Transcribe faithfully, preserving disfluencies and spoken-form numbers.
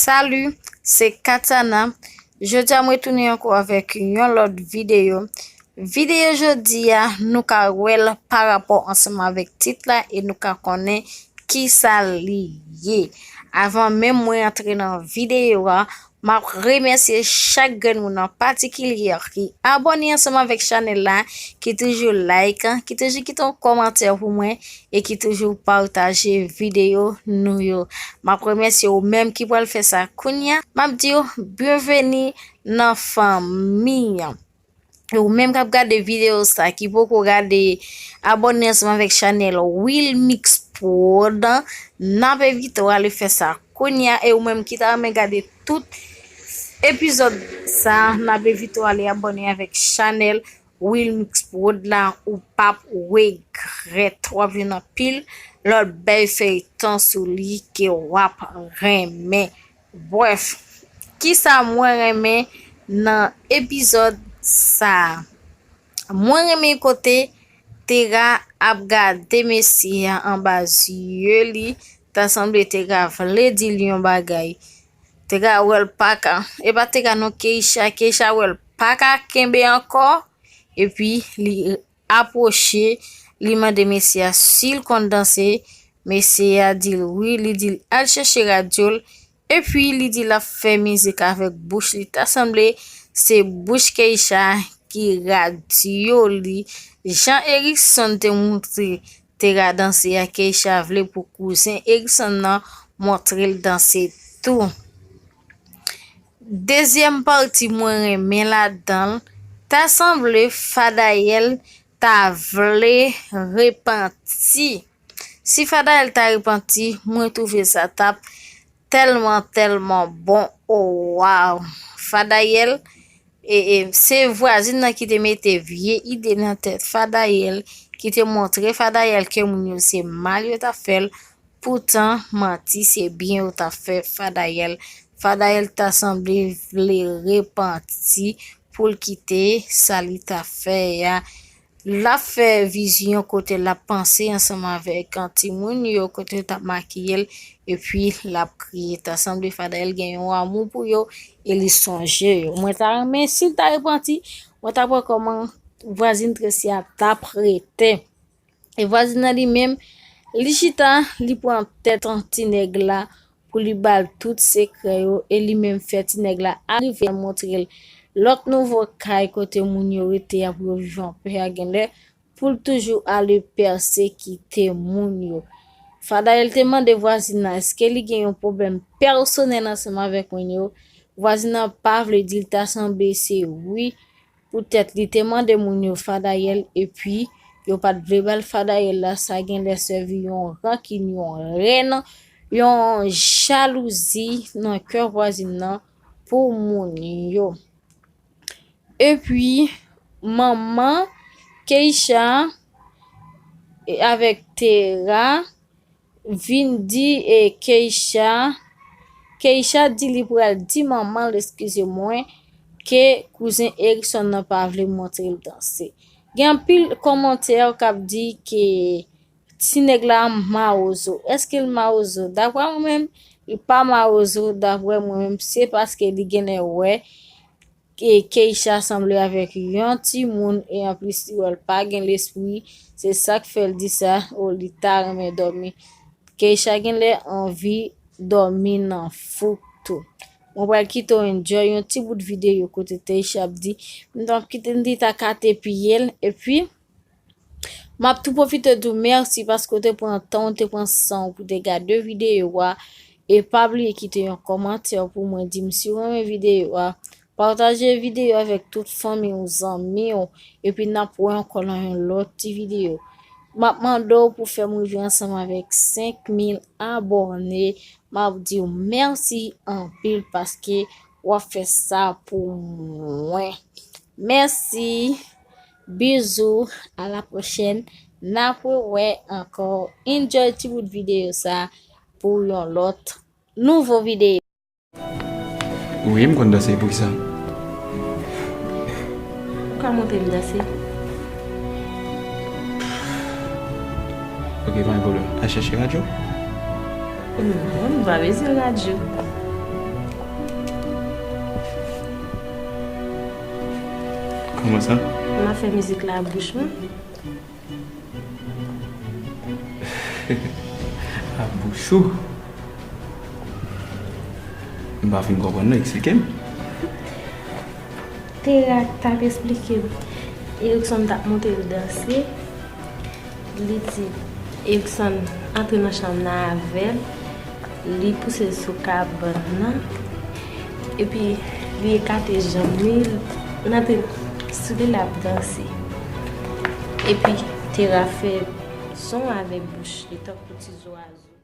Salut, se Katana. Jodi a m retounen ankò avèk yon lòt videyo. Videyo jodi a, nou ka wè l pa rapò ansanm avèk tit la e nou ka konnen kisa li ye. Avan menm mwen antre nan videyo a, m ap remèsye chak grenn moun an patikilye ki abòne ansanm avèk chanèl la, ki toujou like, ki toujou kite yon kòmantè pou mwen e ki toujou pataje videyo nou yo. M ap remèsye ou menm ki pral fè sa kounye a. M ap di w byenveni nan fanmi an. E ou menm k ap gade videyo sa, ki poko gade, abòne ansanm avèk chanèl Wilmix Prod. N ap envite w ale fè sa kounye a. E ou menm ki ta renmen gade tout epizòd sa, n ap envite w ale abòne avèk chanèl Wilmix Prod la, ou p ap regrèt. W ap jwenn anpil lòt bèl feyton sou li ke w ap renmen. Brèf, kisa mwen renmen nan epizòd sa a? Mwen renmen kote Tera ap gade mesye a anba zye li, ta sanble Tera vle di l yon bagay. Tera wè l pa ka, e pa Tera non, Keisha, Keisha wè l pa ka kenbe ankò, epi li apwoche, li mande mesye a si l konn danse, mesye a di l wi, li di l al chèche radyo l, epi li di l ap fè mizik avèk bouch li, ta sanble se bouch Keisha ki radyo li, jan Erikson te montre Tera danse a, Keisha vle pou kouzen Erikson nan montre l danse tou. Dezyèm pati mwen renmen ladan l, ta sanble Fadayèl ta vle repanti. Si Fadayèl ta repanti, mwen twouve sa t ap tèlman, tèlman bon. O, waw! Fadayèl, e, e, se vwazin nan ki te mete vye ide nan tèt Fadayèl, ki te montre Fadayèl ke moun yo se mal yo t ap fè l, poutan manti se byen yo t ap fè Fadayèl. Fadayèl ta sanble vle repanti pou l kite sa li t ap fè a. L ap fè vizyon kote l ap panse ansanm avèk, an, timoun yo, kote yo t ap makiye l, epi l ap kriye. Ta sanble Fadayèl gen yon amou pou yo e li sonje yo. Mwen ta renmen, si l ta repanti, mwen ta wè kòman vwazin Tracy a t ap rete. E vwazin nan li menm, li chita, li pran tèt an ti nèg la pou li ba l tout sekrè yo, e li menm fè ti nèg la arive al montre l lòt nouvo kay kote moun yo rete a pou yo viv anpè a, genlè pou l toujou ale pèsekite moun yo. Fadayèl te mande vwazin nan èske li gen yon pwoblèm pèsonèl ansanm avèk moun yo. Vwazin nan pa vle di l, ta sanble se wi. Poutèt li te mande moun yo Fadayèl, epi yo pa t vle ba l Fadayèl la, sa genlè sèvi yon rankin, yon rèn, yon jalouzi nan kè vwazin nan pou moun yo. Epi, manman Keisha, e, avèk Tera vin di, e, Keisha, Keisha di li pral di manman l, eskize mwen, ke kouzen Erikson nan pa vle montre l danse. Gen anpil kòmantè k ap di ke ti nèg la mawozo. Èske l mawozo? Daprè mwen menm, li pa mawozo. Daprè mwen menm, se paske li genlè wè ke Keisha sanble avèk yon timoun e anplis li wè l pa gen lespri. Se sa k fè l di sa. O, li ta renmen dòmi. Keisha genlè anvi dòmi nan fouk tou. Mwen pral kite w enjoy yon ti bout videyo kote Keisha ap di, m t ap kite, m di ta kate piye l, epi m ap tou pwofite di w mèsi paske w te pran tan w, te pran san w pou te gade videyo a. E pa bliye kite yon kòmantè pou mwen, di m si w renmen videyo a. Pataje videyo avèk tout fanmi w, zanmi w. Epi n ap wè ankò nan yon lòt ti videyo. M ap mande w pou fè m rive ansanm avèk senk mil abòne. M ap di w mèsi anpil paske w ap fè sa pou mwen. Mèsi. Bizou. A la pwochèn. N ap rewè ankò. Enjoy ti bout videyo sa pou yon lòt nouvo videyo. Wi, m konn danse. Poukisa? Ou ka montre m danse? Ok, pa gen pwoblèm. Al chèche radyo. Non, m pa bezwen radyo. Kòman sa? M ap fè mizik la a bouch mwen. A bouch ou? M pa fin konprann non, eksplike m. Tera t ap eksplike m. Erikson t ap montre l danse. Li di Erikson antre nan chanm nan avè l. Li pouse l sou kabann nan. Epi li ekate janm li. L antre sou li, l ap danse. Epi Tera fè son avèk bouch li tankou ti zwazo.